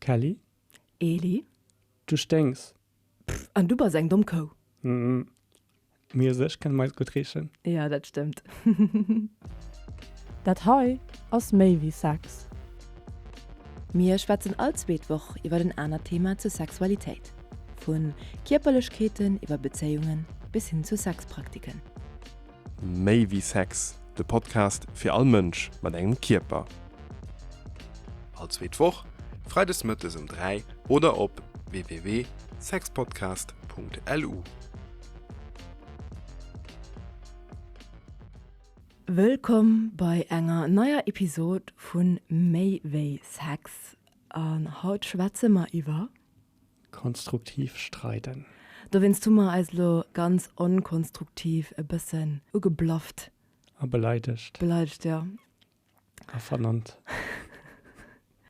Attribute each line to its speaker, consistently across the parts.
Speaker 1: Kelly?
Speaker 2: Eli?
Speaker 1: Du sténks!
Speaker 2: Pff, an du bass eng domm Kou!
Speaker 1: Mee u sech kënne mer eis gutt richen.
Speaker 2: Jo, dat stëmmt.
Speaker 3: Dat hei ass méi wéi Sex.
Speaker 2: Mir schwätzen all zweet Woch iwwer en anert Thema zur Sexualitéit. Vu Kierperlechkeeten iwwer Bezéiungen bis hin zu Sexpraktiken.
Speaker 4: Méi wéi Sex, de Podcast fir all Mënsch mat engem Kierper. All zweet Woch, freides mëttes um 3 oder op www.sexpodcast.lu.
Speaker 2: Wëllkomm bei enger neier Episod vu Méi wéi Sex an haut schwätze mer iwwer.
Speaker 1: Konstruktiv streiden.
Speaker 2: Dowéinst hu mer eis elo ganz onkonstruktiv e bëssen ugeblafft.
Speaker 1: A beleidegt.
Speaker 2: Beleidegt, jo.
Speaker 1: A vernannt.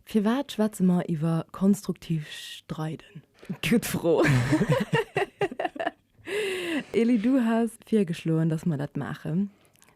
Speaker 2: Firwat schwätze mer iwwer konstruktiv streiden? Gutt Fro. Eli, du has virgeschloen, dass mer dat maachen.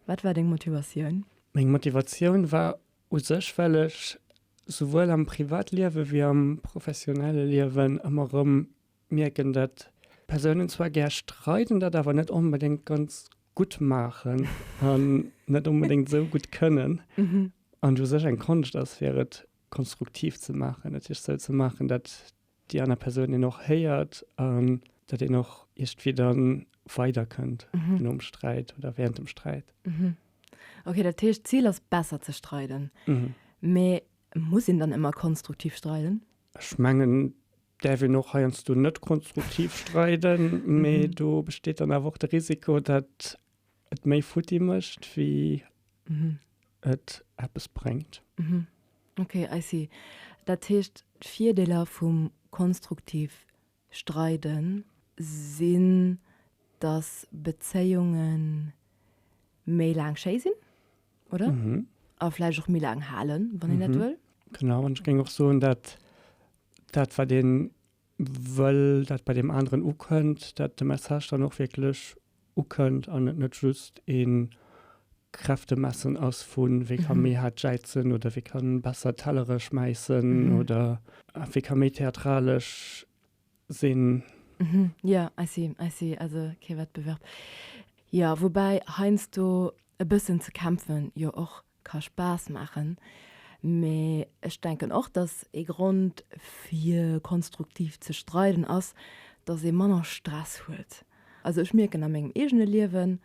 Speaker 2: Wat war deng Motivatioun?
Speaker 1: Meng Motivatioun war u sech, well ech souwuel am Privatliewe wéi am professionelle Liewen ëmmer erëm mierken, datt Persounen zwar gär streiden, dat awer net onbedéngt ganz gutt maachen an net onbedéngt esou gutt kënnen. An et u sech eng Konscht ass, fir et konstruktiv ze maachen, dat heescht esou ze maachen, datt déi aner Persoun een och héiert an datt een och iergendwéi da weiderkënnt nom Sträit oder wärend dem Sträit.
Speaker 2: Ok, dat heescht d'Zil ass besser ze streiden. Mee muss een dann ëmmer konstruktiv streiden?
Speaker 1: Ech mengen, däerf een och heiansdo net konstruktiv streiden, mee do besteet dann awer och de Risiko, datt et méi futti mécht, wéi et eppes bréngt.
Speaker 2: Ok, I see. Dat heescht, d'Virdeeler vum konstruktiv Streide sinn, dass Bezéiunge méi laang schéi sinn, oder? A vläicht och méi laang halen, wann een dat wëll.
Speaker 1: Genau, an ech géing och soen, dat dat, wat ee wëll, dat bei deem aneren ukënnt, dat de Message dann och wierklech ukënnt an et net just ee Kräftemessen ass vu wie ka méi haart jäizen oder wie ka besser Tellere schmäissen oder wie ka méi theatralesch sinn.
Speaker 2: Jo, I see, I see, also kee Wettbewerb. Jo, woubäi heiansdo e bëssen ze kämpfen jo och ka Spaass maachen. Mee ech denken och, dass ee Grond fir konstruktiv ze streiden ass, dass ee manner Stress huet. Also ech mierken a mengem eegene Liewen,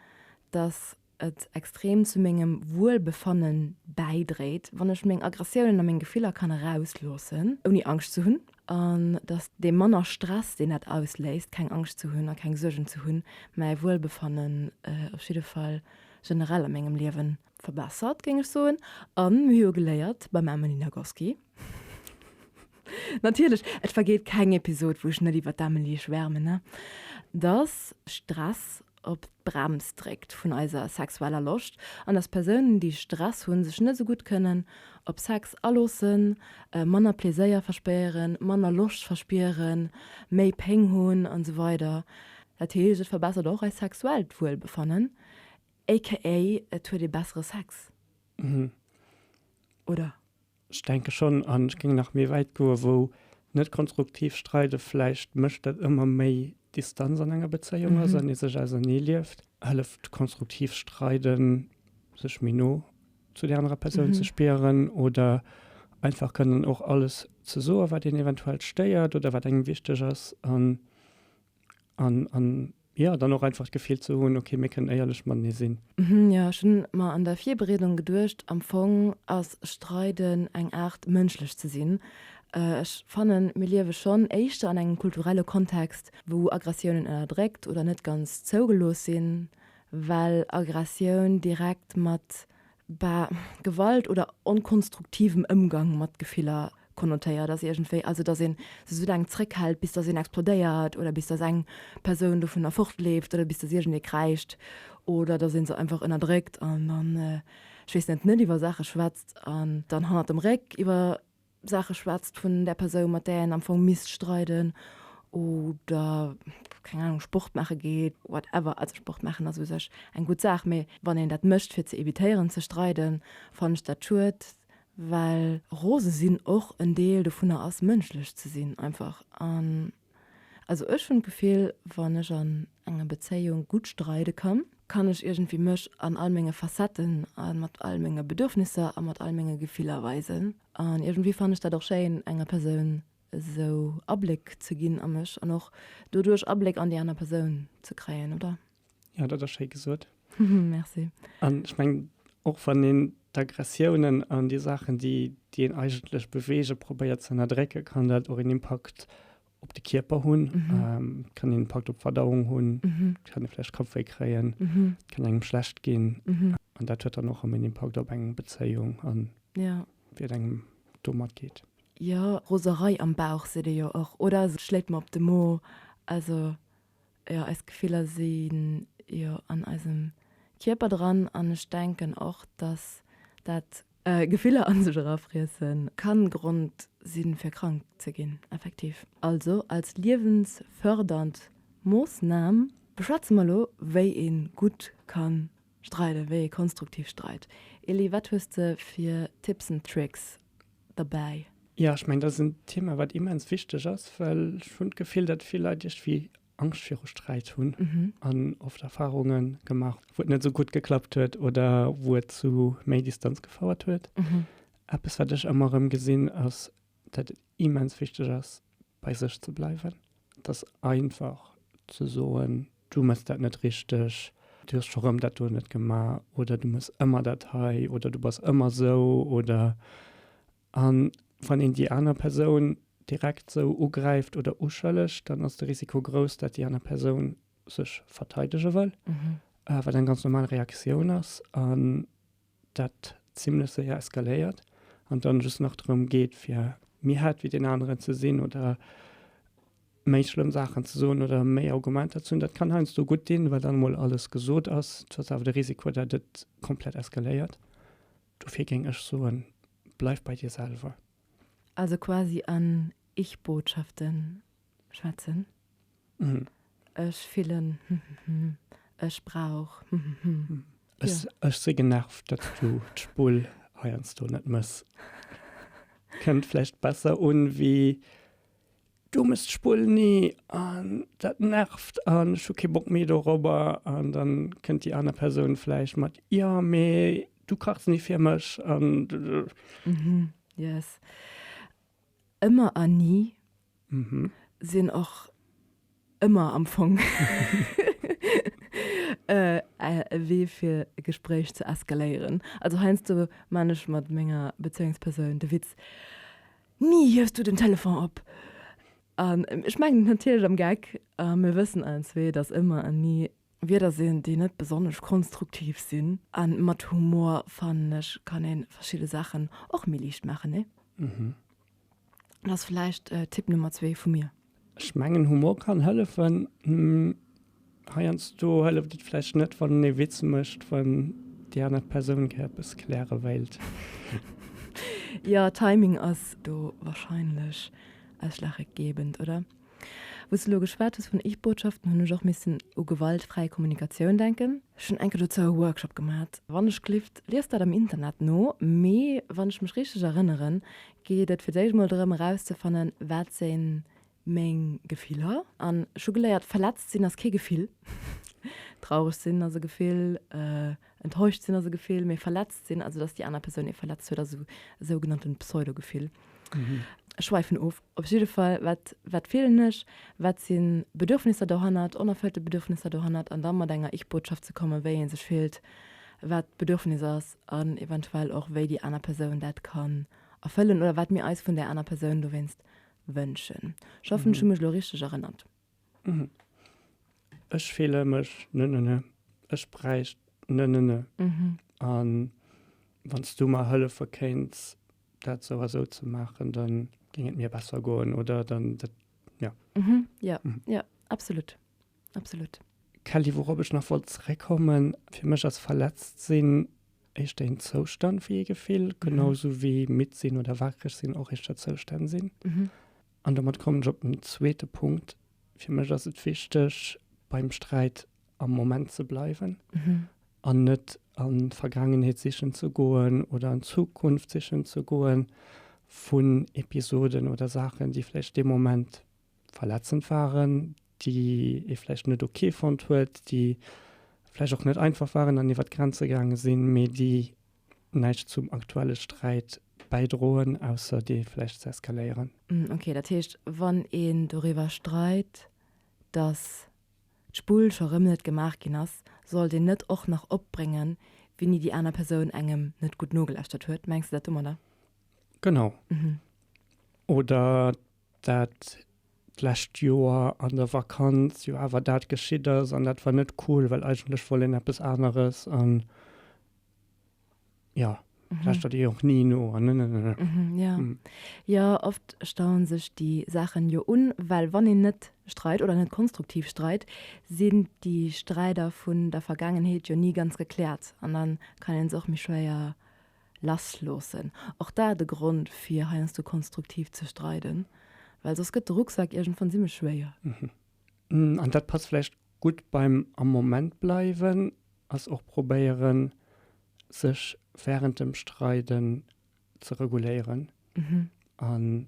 Speaker 2: dass et extrem zu mengem Wuelbefanne bäidréit, wann ech meng Aggressiounen a meng Gefiller kann erausloossen, ouni Angscht ze hunn. An dass dee manner Stress, deen dat ausléist, keng Angscht ze hunn a keng Suergen ze hunn, mäi Wuelbefannen op jidde Fall generell a mengem Liewen verbessert, géing ech soen. A mir hu jo geléiert beim Emily Nagoski, natierlech, et vergeet keng Episod, wou ech net iwwer d'Emily schwärmen, ne, dass Stress op d'Brems dréckt vun eiser sexueller Loscht an dass Persounen, déi Stress hunn, sech net esou gutt kënnen op Sex aloossen, manner Pleséier verspéieren, manner Loscht verspieren, méi Péng hunn an esou weider. Dat heescht, et verbessert och eist sexuellt Wuelbefannen. Aka et huet ee bessere Sex. Oder?
Speaker 1: Ech denke schonn, an ech géing nach méi wäit goen, wou net konstruktiv Streide vläicht mécht, datt ëmmer méi Distanz an enger Bezéiung ass an ee sech ausernee lieft, hëlleft konstruktiv Streiden, sech méi no zu där anerer Persoun ze spieren oder einfach kënnen och alles ze soen, wat een eventuell stéiert oder wat engem wichteg ass an An, an jo, dann och einfach d'Gefill ze hunn, okay, mir kënnen éierlech matenee sinn.
Speaker 2: Jo, ech hunn mer an der Virbereedung geduecht, am Fong ass Streiden eng Aart mënschlech ze sinn. Ech fannen, mir liewe schonn éischter an engem kulturelle Kontext, wou Aggressiounen ënnerdréckt oder net ganz zougelooss sinn, well Aggressioun direkt mat bah, Gewalt oder onkonstruktivem Ëmgang mat Gefiller konnotéiert ass iergendwéi. Also datt een se esou laang zréckhält, bis datt een explodéiert oder bis datt eng Persoun dovunner fortleeft oder bis datt iergendee kräischt oder datt ee se einfach ënnerdréckt an dann, ech weess net, net iwwer Saache schwätzt an dann hannert dem Réck iwwer Saache schwätzt vun där Persoun, mat där een am Fong misst streiden oder, keng Ahnung, Sport maache geet, whatever. Also Sport maachen ass u sech eng gutt Saach, mee wann een dat mécht fir ze evitéieren ze streiden, fannen ech dat schued. Well rose sinn och en Deel dovunner ass, mënschlech ze sinn einfach. An also ech hunn d'Gefill, wann ech an enger Bezéiung gutt streide kann, kann ech iergendwéi mech an all menge Facetten a mat all menge Bedürfnisser a mat all menge Gefiller weisen. An iergendwéi fannen ech dat och schéin, enger Persoun esou Abléck ze ginn a mech an och doduerch Abléck an déi aner Persoun ze kréien, oder?
Speaker 1: Jo, dat ass schéi gesot.
Speaker 2: Merci.
Speaker 1: An ech mengen, och wann een d'Aggressiounen an déi Saachen, déi déi een eigentlech beweegen, probéiert ze ënnerdrécken, kann dat och een Impakt op de Kierper hunn, kann een Impakt op d'Verdauung hunn, kann ee vläicht Kappwéi kréien, kann engem schlecht ginn. An dat huet dann och erëm een Impakt op eng Bezéiung an wéi et engem domat geet.
Speaker 2: Jo, Roserei am Bauch seet ee jo och, oder et schléit mer op de Mo. Also jo, eis Gefiller si jo an eisem Kierper dran an ech denken och, dass dat Gefiller an sech erafriessen kann Grond sinn fir krank ze ginn, effektiv. Also als liewensfördernd Moossnam beschwätze mer elo wéi een gutt kann streiden, wéi ee konstruktiv streit. Elie, wat hues de fir Tips and Tricks derbäi?
Speaker 1: Jo, ech mengen dat ass en Thema wat immens wichteg ass, well ech hunn d'Gefill, datt vill Leit iergendwéi Angscht viru Sträit hunn an oft Erfarunge gemaach, wou et net esou gutt geklappt huet oder wou et zu méi Distanz gefouert huet. Eppes, wat ech ëmmer erëm gesinn, ass, datt et immens wichteg ass, bei sech ze bleiwen. Et ass einfach ze soen, du méchs dat net richteg, du hues scho rëm dat do net gemaach oder du méchs ëmmer dat hei oder du bass ëmmer esou oder An wann een déi aner Persoun direkt sou ugräift oder uschëllegt, dann ass de Risiko grouss, dat déi aner Persoun sech verteidege wëll, wat eng ganz normal Reaktioun ass an dat zimlech séier eskaléiert an dann just nach drëm geet, fir méi haart wéi deen aneren ze sinn oder méi schlëmm Saachen ze soen oder méi Argumenter ze hunn. Dat kann heiansdo gutt dinn, well dann emol alles gesot ass. Et ass awer de Risiko, dat et komplett eskaléiert. Dofir géing ech soen, bleif bei dir selwer.
Speaker 2: Also quasi an Ich-Botschaften schwätzen. Ech fillen hm ech brauch hm.
Speaker 1: Ech si genervt, datt s du d'Spull heiansdo net mëss. Kënnt vläicht besser un wéi Du mëss d'Spull ni an dat nervt an ech hu kee Bock méi dorobber. An dann kënnt déi aner Persoun vläicht mat, Jo, mee du kachs ni fir mech an.
Speaker 2: Mhm, yes. Ëmmer an ni sinn och ëmmer am Fong e Wee fir e Gespréich ze eskaléieren. Also heiansdo man ech mat menger Bezéiungspersoun de Witz, Ni hiefs du den Telefon op! An ech mengen et natierlech am Geck, a mir wëssen allen zwee, dass ëmmer an ni Wierder sinn, déi net besonnesch konstruktiv sinn. A mat Humor, fannen ech, kann ee verschidde Saachen och méi liicht maachen, nee? Dat ass vläicht Tipp Nummer zwee vu mir.
Speaker 1: Ech mengen Humor kann hëllefen. Heiansdo hëlleft et vläicht net, wann een ee Witz mécht, wann déi aner Persoun gär eppes kläre wéilt.
Speaker 2: Jo, Timing ass do warscheinlech ausschlaggebend, oder? Wou s de elo geschwat hues vun Ich-Botschaften, hunn ech och missen u gewaltfräi Kommunikatioun denken. Ech hunn eng Kéier dozou e Workshop gemat. Wann ech glift, liest dat am Internet no, mee wann ech mech richteg erënneren, geet et fir d'éischt mol drëm erauszefannen, wat sinn meng Gefiller. An ech hu geléiert, verletzt sinn ass kee Gefill. Traureg sinn ass e Gefill, enttäuscht sinn ass e Gefill, mee verletzt sinn, also dass déi aner Persoun ee verletzt huet, ass e sougenannten Pseudogefill. Ech schwäifen of. Op jidde Fall, wat, wat fillen ech, wat si Bedürfnisser dohannert, onerfëllte Bedürfnisser dohannert, an da mat enger Ich-Botschaft ze kommen, wéi ee sech fillt, wat d'Bedürfnis ass an eventuell och wéi déi aner Persoun dat kann erfëllen oder wat mir eis vun där aner Persoun dowéinst wënschen. Ech hoffen, ech hu mech elo richteg erënnert.
Speaker 1: Ech fille mech nö nö nö, ech bräicht nö nö nö. An wann s du mer hëllefe kéints, dat sou a sou ze maachen, da géing et mir besser goen oder dann dat,
Speaker 2: jo. Jo, jo, absolut, absolut.
Speaker 1: Kelly, wourop ech nach wollt zeréckkommen, fir mech ass verletzt sinn éischter een Zoustand wéi ee Gefill, genau sou wéi midd sinn oder waakreg sinn och éischter Zoustänn sinn. An domat kommen ech op den zweete Punkt, Fir mech ass et wichteg, beim Sträit am Moment ze bleiwen an net. an d'Vergaangenheet sichen ze goen oder an d'Zukunft sichen ze goen vun Episoden oder Saachen, déi vläicht dee Moment verletzend waren, déi ee vläicht net ok fonnt huet, déi vläicht och net einfach waren an iwwer d'Grenze gaange sinn, mee déi näischt zum aktuelle Sträit bäidroen, ausser dee vläicht ze eskaléieren.
Speaker 2: Ok, dat heescht, wann een doriwwer streit, datt d'Spull scho rëm net gemaach ginn ass, sollt een net och nach opbréngen, wéini déi aner Persoun engem net gutt nogelauschtert huet. Mengs de dat domadder?
Speaker 1: Genau. Oder dat d'lescht Joer an der Vakanz jo awer dat geschitt ass an dat war net cool, well eigentlech wollt een eppes aneres an jo, lauschtert ee och ni no an
Speaker 2: ne. Jo, jo, oft stauen sech déi Saachen jo un, well wann een net streit oder net konstruktiv streit, sinn déi Sträider vun der Vergaangenheet jo ni ganz gekläert an dann kann een se och méi schwéier lassloossen. Och dat e Grond fir heiansdo konstruktiv ze streiden, well soss gëtt de Rucksak iergendwann zimmlech schwéier.
Speaker 1: An dat passt vläicht gutt beim am Moment bleiwen, ass och probéieren, sech wärend dem Streiden ze reguléieren an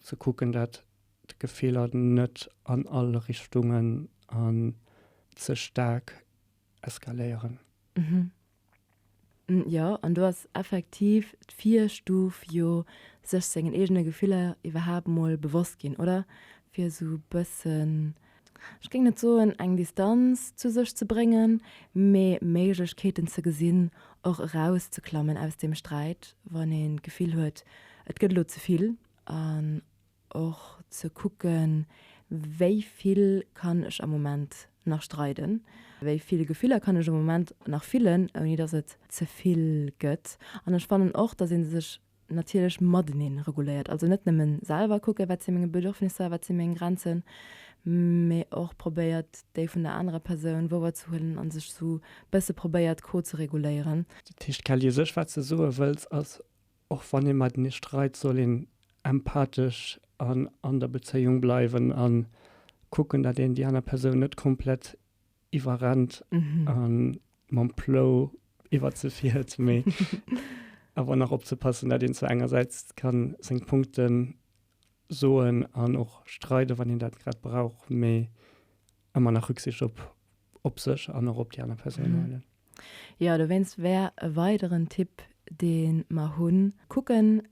Speaker 1: ze kucken, dat d'Gefiller net an all Richtungen an ze staark eskaléieren.
Speaker 2: Jo, an do ass effektiv d'Virstuf jo sech sengen eegene Gefiller iwwerhaapt mol bewosst ginn, oder? Fir esou e bëssen, ech géing net soen eng Distanz zu sech ze bréngen, mee Méiglechkeeten ze gesinn, och erauszeklammen aus deem Sträit, wann een d'Gefill huet, et gëtt elo ze vill. An och ze kucken, wéi vill kann ech am Moment nach streiden, wéi vill Gefiller kann ech am Moment nach fillen, ouni dass et ze vill gëtt. An ech fannen och, dass ee sech natierlech matenee reguléiert, also net nëmmen selwer kucken, wat si meng Bedürfnisser, wat si meng Grenzen, mee och probéiert, déi vun der anerer Persoun wouerzehuelen a sech sou bësse probéiert co-ze-reguléieren.
Speaker 1: Dat heescht, Kelly, u sech wat s de soe wëlls, ass, Och wann ee matenee streit, soll een empathesch an an der Bezéiung bleiwen a kucken, datt een déi aner Persoun net komplett iwwerrennt a mam Plou iwwert se fiert, mee awer nach opzepassen, datt een zwar engersäits ka seng Punkte soen an och streiden, wann een dat grad brauch, mee ëmmer nach Rücksicht op op sech an och op déi aner Persoun huelen.
Speaker 2: Jo, dowéinst wär e weideren Tipp, dee mer hunn, kucken,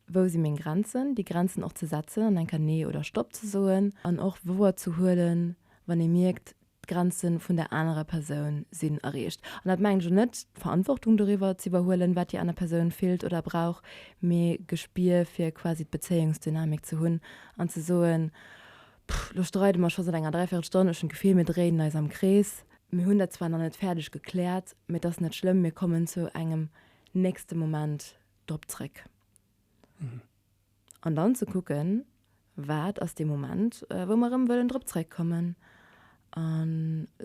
Speaker 2: wou si meng Grenzen, déi Grenzen och ze setzen an eng Kéier Nee oder Stopp ze soen an och wouer ze huelen, wann ee mierkt, d'Grenze vun der anerer Persoun sinn erreecht. An dat mengen ech elo net, d'Verantwortung doriwwer ze iwwerhuelen, wat déi aner Persoun fillt oder brauch, mee Gespier fir quasi d'Bezéiungsdynamik ze hunn an ze soen, Pff, lo streide mer scho säit enger Dräiviertelstonn, ech hunn d'Gefill, mir dréinen eis am Krees. Mir hunn dat zwar nach net fäerdeg gekläert, mee et ass net schlëmm, mir kommen zu engem nächste Moment drop zréck. An dann ze kucken, wat ass dee Moment, wou mer erëm wëllen drop zréckkommen a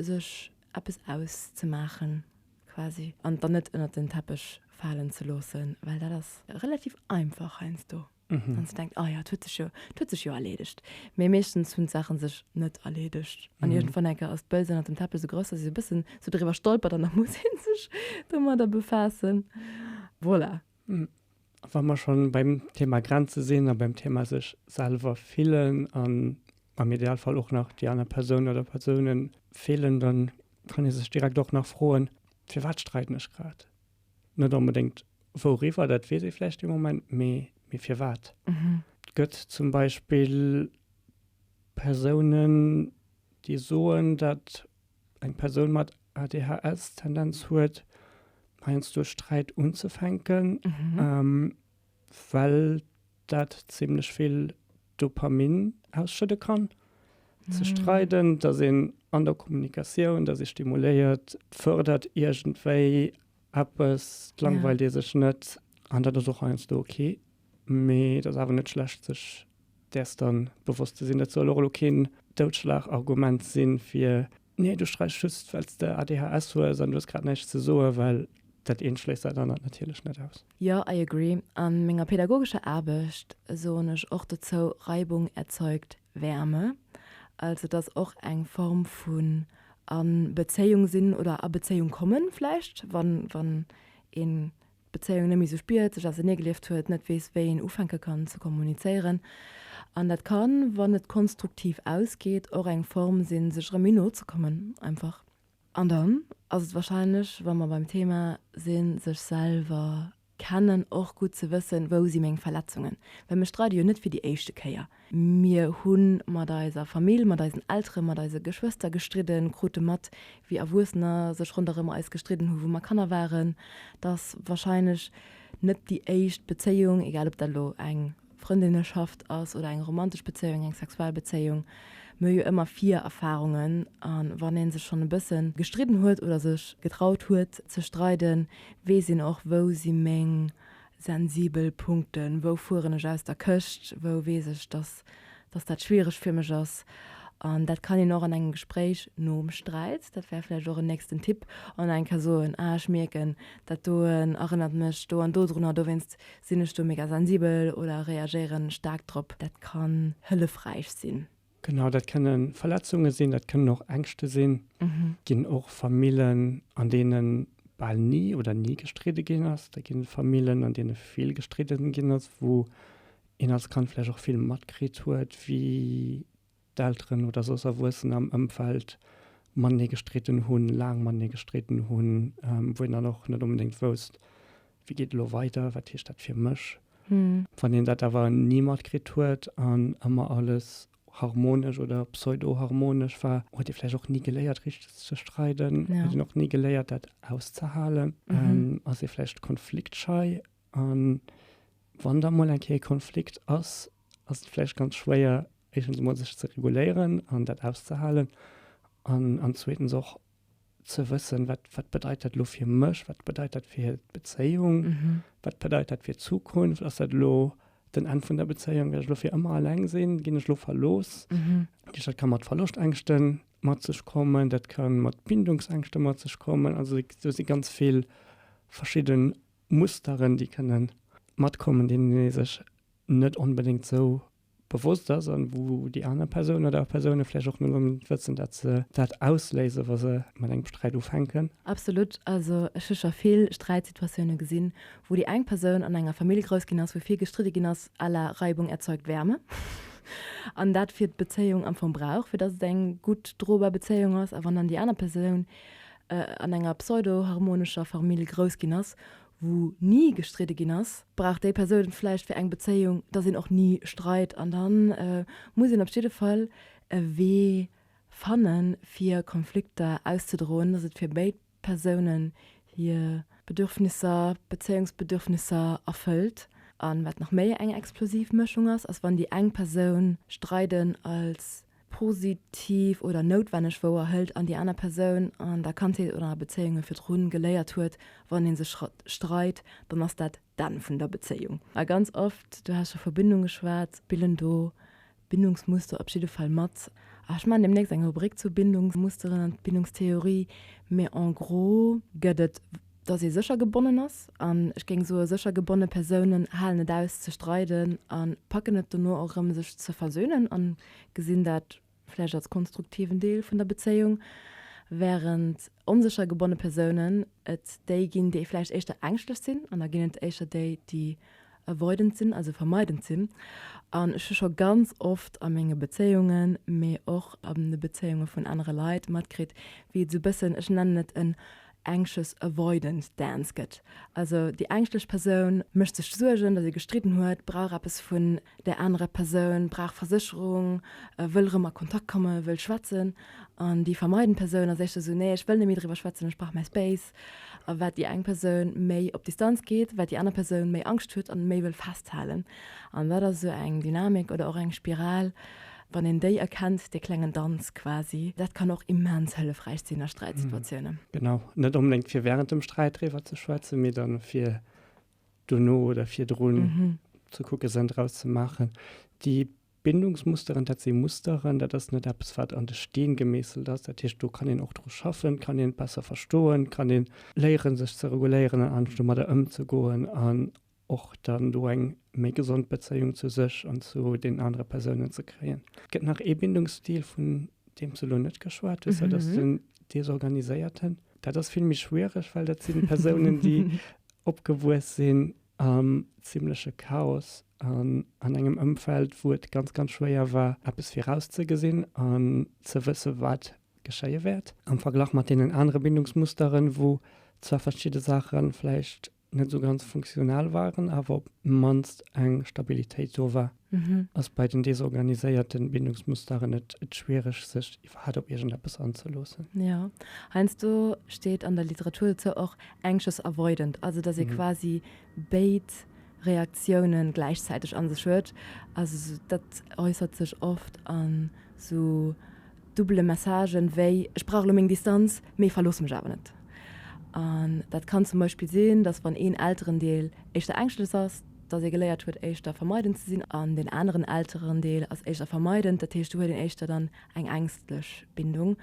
Speaker 2: sech eppes auszemaachen quasi an dann net ënnert den Teppech falen ze loossen, well dat ass relativ einfach heiansdo. An se denkt, oh ja, et huet sech jo, et huet sech jo erleedegt. Mee meeschtens hunn d'Saache sech net erleedegt. An iergendwann eng Kéier ass d'Bëls ënnert dem Teppech esou grouss, dass ee sou e bëssen sou driwwer stolpert an da muss ee sech domadder befaassen. Voilà.
Speaker 1: Wa mer schonn beim Thema Grenze sinn a beim Thema sech selwer fillen an am Idealfall och nach déi aner Persoun oder Persounen fillen, dann kann ee sech direkt och nach froen, Firwat streiden ech grad? Net onbedéngt wouriwwer, dat weess ee vläicht dee Moment, mee mee firwat. Et gëtt zum Beispill Persounen, déi soen, datt eng Persoun mat ADHS d'Tendenz huet, heiansdo Sträit unzefänken, well dat zimlech vill Dopamin ausschëdde kann, ze streiden, datt een an der Kommunikatioun, datt ee stimuléiert, fërdert iergendwéi eppes, et langweilt ee sech net an dat ass och heiansdo ok, mee et ass awer net schlecht sech däers dann bewosst ze sinn. Dat soll och elo keen Doudschlagargument sinn fir nee du streits just well s de ADHS hues an du hues grad näischt ze soen, well dat eent schléisst dat anert natierlech net aus.
Speaker 2: Jo, I agree. An menger pädagogescher Aarbecht soen ech och dozou, Reibung erzeugt Wärme. Also et ass och eng Form vun. A Bezéiung sinn oder a Bezéiung kommen vläicht, wann wann een d'Bezéiung net méi sou spiert, sech auserneegelieft huet, net weess wéi een ufänke kann ze kommunizéieren. An dat kann, wann et konstruktiv ausgeet, och eng Form sinn, sech erëm méi no ze kommen einfach. An dann ass et wahrscheinlech, wa mer beim Thema sinn, sech selwer kennen, och gutt ze wëssen, wou si meng Verletzungen. Well mir streide jo net fir déi éischte Kéier. Mir hu mat eiser Famill, mat eisen Elteren, mat eise Geschwëster gestridden, krute mat, wéi Erwuessener sech ronderëm eis gestridden hu wou mer Kanner waren. Et ass wahrscheinlech net déi éischt Bezéiung, egal ob dat elo eng Frëndinneschaft ass oder eng romantesch Bezéiung, eng sexuell Bezéiung, mir hu jo ëmmer Virerfarungen a wann ee sech schonn e bësse gestridden huet oder sech getraut huet ze streiden, weess een och, wou si meng sensibel Punkten, wou fueren ech aus der Këscht, wou weess ech, dass dass dat schwiereg fir mech ass. An dat kann een och an engem Gespréich nom Sträit, dat wär vläicht och en nächsten Tipp, an eng Kéier soen, ah ech mierken, dat doen erënnert mech do an do drunner, dowéinst Sinn ech do mega sensibel oder reagéieren staark drop? Dat kann hëllefräich sinn.
Speaker 1: Genau, dat kënne Verletzunge sinn, dat kënnen och Ängschte sinn. Et ginn och Famillen, an deene bal ni oder ni gestridde ginn ass. Da ginn et Famillen, an deene vill gestridden ginn ass, wou een als Kand vläicht och vill matkritt huet, wéi d'Elteren oder soss Erwuessener am Ëmfeld matenee gestridden hunn, laang matenee gestridden hunn, wou een dann och net onbedéngt wousst, wéi geet et elo weider, wat heescht dat fir mech. Wann een dat awer ni matkritt huet an ëmmer alles harmonesch oder pseudo-harmonesch war, huet ee vläicht och ni geléiert richteg ze streiden, huet een och ni geléiert dat auszehalen, ass ee vläicht konfliktschei An wann da mol eng Kéier e Konflikt ass, ass et vläicht ganz schwéier, éischtens emol sech ze reguléieren an dat auszehalen an, an zweetens och ze wëssen, wat, wat bedeit dat elo fir mech, wat bedeit dat fir d'Bezéiung, wat bedeit dat fir d'Zukunft, ass dat elo den Enn vun der Bezéiung, wäert ech elo fir ëmmer eleng sinn, ginn ech elo verlooss? Dat ka mat Verloschtängschte mat sech kommen, dat ka mat Bindungsängschte mat sech kommen, also do si ganz vill verschidde Musteren, déi kënne matkommen, deenen ee sech net onbedéngt esou bewosst ass an wou déi aner Persoun oder Persoune vläicht och net onbedéngt wëssen, dat se dat ausléisen, wa se mat engem Sträit ufänken.
Speaker 2: Absolut. Also ech hu scho vill Sträitsituatioune gesinn, wou déi eng Persoun an enger Famill grouss ginn ass, wou vill gestridde ginn ass, à la Reibung erzeugt Wärme, an dat fir d'Bezéiung am Fong brauch, fir datt et eng gutt drobar Bezéiung ass, a wann dann déi aner Persoun an enger pseudo-harmonescher Famill grouss ginn ass, wou ni gestridde ginn ass, brauch déi Persoun vläicht fir eng Bezéiung, dass een och ni streit. An da muss een op jidde Fall e Wee fannen, fir Konflikter auszedroen, dass et fir béid Persounen hir Bedürfnisser, Bezéiungsbedürfnisser erfëllt. A wat nach méi eng explosiv Mëschung ass, ass wann déi eng Persoun Streiden als positiv oder noutwenneg wouer hëlt an déi aner Persoun an der Kandheet oder a Bezéiunge virdrun geléiert huet, wann ee sech streit, dann ass dat d'Enn vun der Bezéiung. A ganz oft, du has scho vu Bindung geschwat, spillen do Bindungsmuster op jidde Fall mat. A ech maachen deemnächst eng Rubrik zu Bindungsmusteren an Bindungstheorie, mee en gros gëtt et dass ee sécher gebonnen ass, an ech géing soe sécher gebonne Persounen halen et aus ze streiden a packen et dono och erëm sech ze versönen a gesinn dat vläicht als konstruktiven Deel vun der Bezéiung, wärend onsécher gebonne Persounen et déi ginn, déi vläicht éischter ängschtlech sinn an da ginn et éischter déi, déi avoidant sinn, also vermeidend sinn. An ech hu scho ganz oft a menge Bezéiungen, mee och an de Bezéiunge vun anere Leit matkritt, wéi et esou bëssen, ech nennen et en anxious avoidant dance gëtt. Also déi ängschtlech Persoun mécht sech Suergen, datt ee gestridden huet, brauch eppes vun där anerer Persoun, brauch Versécherung, wëll erëm a Kontakt kommen, wëll schwätzen. An déi vermeidend Persoun ass éischter esou, nee, ech wëll net méi driwwer schwätzen, ech brauch mäi Space. A wat déi eng Persoun méi op Distanz geet, wat déi aner Persoun méi Angscht huet an méi wëll festhalen. An dat ass esou eng Dynamik oder och eng Spiral, wann een déi erkennt, dee klengen Danz quasi, dat kann och immens hëllefräich sinn a Sträitsituatiounen.
Speaker 1: Genau, net onbedéngt fir wärend dem Sträit driwwer ze schwätzen, mee dann fir dono oder virdrun ze kucke Sënn draus ze maachen. Déi Bindungsmusteren, dat si Musteren, dat ass net eppes, wat an de Steen gemeesselt ass. Dat heescht, do kann een och dru schaffen, kann een besser verstoen, kann ee léieren, sech ze reguléieren an anescht domadder ëmzegoen an och dann do eng méi gesond Bezéiung zu sech an zu den anere Persounen ze kréien. Et gëtt nach ee Bindungsstil vun. deem s du elo net geschwat hues, dat ass den Desorganiséierten. Dat ass vill méi schwiereg, well dat si Persounen, déi opgewuess sinn am zimmleche Chaos an an engem Ëmfeld, wou et ganz, ganz schwéier war, eppes virauszegesinn an ze wësse wat geschéie wäert. Am Verglach mat deenen anere Bindungsmusteren, wou zwar verschidde Saache vläicht net esou ganz funktional waren, awer op d'mannst eng Stabilitéit do war, ass bei den desorganiséierte Bindungsmusteren et et schwiereg, sech iwwerhaapt op iergendeppes anzeloossen.
Speaker 2: Jo, heiansdo steet an der Literatur dozou och anxious avoidant, also datt ee quasi béid Reaktiounen gläichzäiteg a sech huet. Also dat äussert sech oft an sou dubbele Messagen wéi ech brauch elo meng Distanz, mee verlooss mech awer net. An dat kann zum Beispill sinn, dass wann een Elterendeel éischter ängschtlech ass, dass ee geléiert huet éischter vermeidend ze sinn an deen aneren Elterendeel ass éischter vermeidend. Dat heescht do huet een éischter dann eng ängstlech Bindung.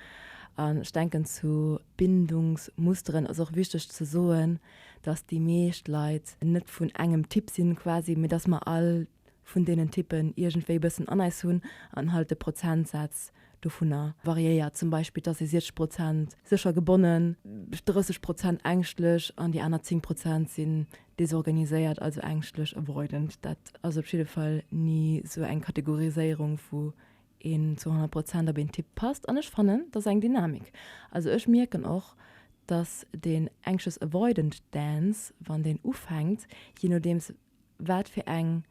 Speaker 2: An ech denken zu Bindungsmusteren ass och wichteg ze soen, dass déi meescht Leit net vun engem Typ sinn quasi, mee dass mer all vun deenen Typen iergendwéi e bëssen an eis hunn an halt de Prozentsaz dovunner variéiert. Zum Beispill, dass ee 60 Prozent sécher gebonnen, 30 Prozent ängschtlech an déi aner 10 Prozent sinn desorganiséiert, also ängschtlech, avoidant. Dat ass op jidde Fall ni sou eng Kategoriséierung, wou een zu 100 Prozent op een Typ passt. An ech fannen, dat ass eng Dynamik. Also ech mierken och, dass deen anxious-avoidant dance, wann deen ufänkt, je nodeems wat fir eng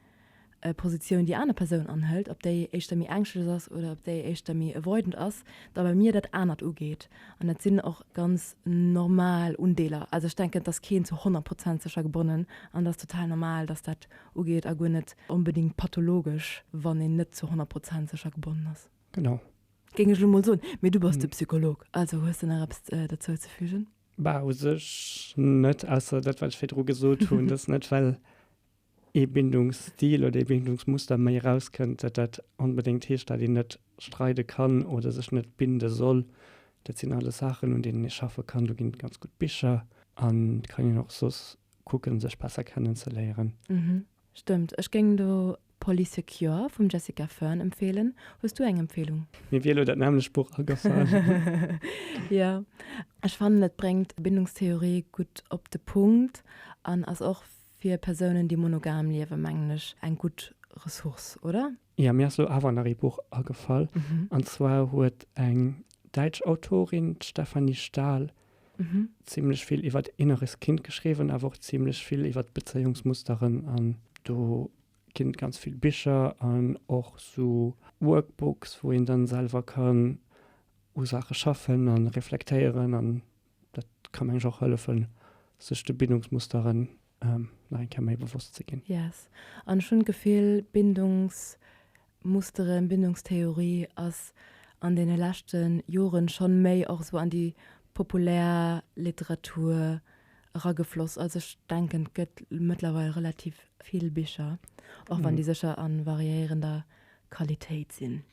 Speaker 2: Positioun déi aner Persoun anhëlt, ob déi éischter méi ängschtlech ass oder ob déi éischter méi avoidant ass, da bei mir dat anert ugeet. An dat sinn och ganz normal Undeeler. Also ech denken, et ass keen zu 100 Prozent sécher gebonnen an et ass total normal, dass dat ugeet a guer net onbedéngt pathologesch, wann een net zu 100 Prozent sécher gebonnen ass.
Speaker 1: Genau.
Speaker 2: Géing ech elo mol soen. Mee du bass de Psycholog, also hues de nach eppes dozou ze fügen?
Speaker 1: Bah, u sech net, ausser dat, wat ech virdru gesot hunn, dass net well ee Bindungsstil oder ee Bindungsmuster méi erauskënnt, dat dat onbedéngt heescht, dat een net streide kann oder sech net binde soll. Dat sinn alles Saachen, un deenen ee schaffe kann. Do ginn et ganz gutt Bicher an et kann een och soss kucken, sech besser kennenzeléieren.
Speaker 2: Stëmmt. Ech géing do Polysecure vum Jessica Fern empfeelen. Hues du eng Empfeelung?
Speaker 1: Mir wier elo dat nämmlecht Buch agefall.
Speaker 2: Jo, ech fannen et bréngt Bindungstheorie gutt op de Punkt an ass och fir Persounen déi monogam liewen, mengen ech, eng gutt Ressource, oder?
Speaker 1: Jo, mir ass elo awer nach ee Buch agefall. An zwar huet eng däitsch Autorin, d'Stefanie Stahl, zimmlech vill iwwert inneres Kind geschriwwen, awer och zimmlech vill iwwert Bezéiungsmusteren an do ginn et ganz vill Bicher an och sou Workbooks, wou een dann selwer kann u Saache schaffen an reflektéieren an dat ka meng ech och hëllefen, sech de Bindungsmusteren nach eng Kéier méi bewosst ze ginn.
Speaker 2: Yes. An ech hunn d'Gefill, Bindungs Musteren, Bindungstheorie ass an deene leschte Joren schonn méi och esou an déi populär Literatur eragefloss. Also ech denken, et gëtt mëttlerweil relativ vill Bicher, och wann déi sécher a variéierender Qualitéit sinn.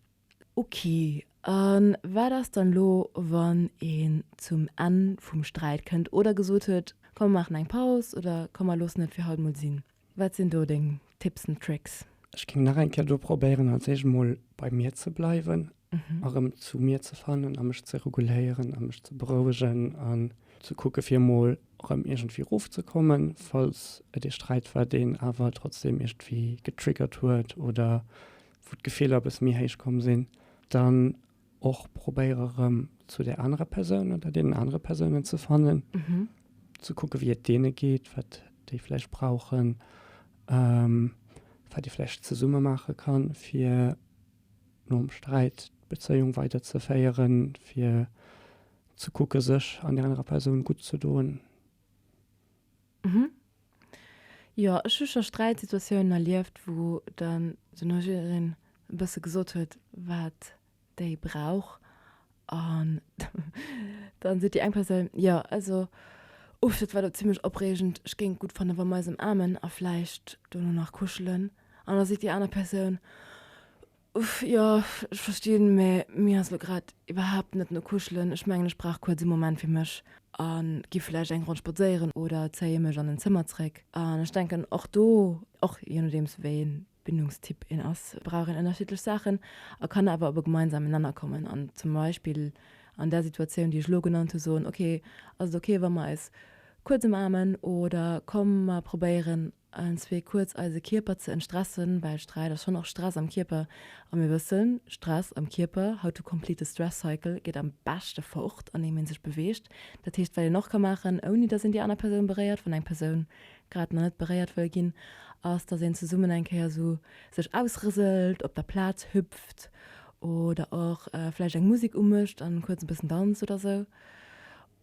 Speaker 2: Ok, a wat ass dann elo, wann een zum Enn vum Sträit kënnt oder gesot huet, komm mer maachen eng Paus oder komm mer loossen et fir haut mol sinn? Wat sinn do deng Tipps and Tricks?
Speaker 1: Ech géing nach eng Kéier do probéieren als éischt emol bei mir ze bleiwen, erëm zu mir ze fannen a mech ze reguléieren a mech ze berouegen an ze kucke fir emol erëm iergendwéi erofzekommen, falls et ee Sträit war, deen awer trotzdem iergendwéi getriggert huet oder wou d'Gefiller e bësse méi héich komm sinn. Dann och probéiere rëm zu där anerer Persoun oder deenen anere Persounen ze fannen, ze kucke wéi et deene geet, wat déi vläicht brauchen, wat ee vläicht zesumme maache kann, fir nom Sträit d'Bezéiung weiderzeféieren, fir ze kucke sech an där anerer Persoun gutt ze doen.
Speaker 2: Jo, ech hu scho Sträitsituatiounen erlieft, wou dann den Nigerian e bësse gesot huet, wat déi brauch. An dann seet déi eng Persoun, jo, also, uff, dat war elo zimmlech opreegend, ech géing et gutt fannen, wa mer eis ëmaarmen a vläicht dono nach kuschelen. An da seet déi aner Persoun, Uff, jo, ech verstinn, mä mir ass lo grad iwwerhaapt net no kuschelen. Ech mengen, ech brauch kuerz e Moment fir mech a gi vläicht eng Ronn spadséieren oder zéie mech an en Zëmmer zréck. An ech denken, och do, och je nodeems wéi een. Bindungstyp een ass, brauch een ënnerschiddlech Saachen a kann awer op e gemeinsamen Nenner kommen an zum Beispill an där Situatioun, déi ech elo genannt hu, soen, ok, ass et ok, wa mer eis kuerz ëmarmen oder komm mer probéieren allen kuerz eise Kierper ze entstressen, well Sträit ass schonn och Stress am Kierper a mir wëssen, Stress am Kierper, how to complete the stress cycle, geet am beschte fort andeem een sech beweegt. Dat heescht, wat een och ka maachen, ouni datt een déi aner Persoun beréiert, wann eng Persoun grad nach net beréiert wëll ginn, ass, datt een zesummen eng Kéier esou sech ausrëselt, op der Plaz hüpft oder och vläicht eng Musek umécht an kuerz e bëssen danzt oder sou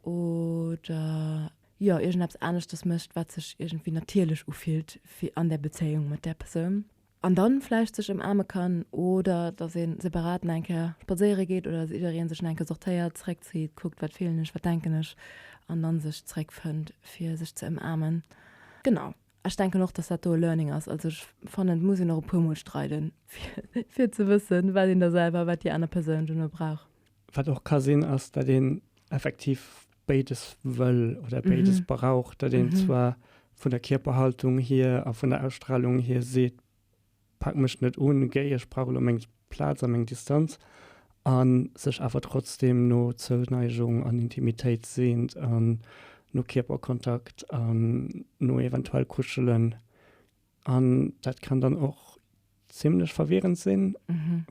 Speaker 2: oder jo, iergendeppes aneschtes mécht, wat sech iergendwéi natierlech ufillt fir an där Bezéiung mat där Persoun. An dann vläicht sech ëmaarme kann oder dass ee separat nach eng Kéier spadséiere geet oder dass jidderee sech nach eng Kéier sortéiert, zeréckzitt, kuckt, wat fillen ech, wat denken ech an dann sech zeréckfënnt fir sech ze ëmaarmen. Genau. Ech denken och, dass dat do e Learning ass. Also ech fannen, et muss een och e puermol streiden, fir ze wëssen, wat een da selwer, wat déi aner Persoun duerno brauch.
Speaker 1: Wat och ka sinn, ass, datt een effektiv béides wëll oder béides brauch, datt een zwar vun der Kierperhaltung hier a vun der Ausstrahlung hier seet, pak mech net un, géi, ech brauch elo meng Plaz a meng Distanz, a sech awer trotzdeem no Zouneigung an Intimitéit seent an no Kierperkontakt an no eventuell Kuschelen. An dat kann dann och zimlech verwirrend sinn,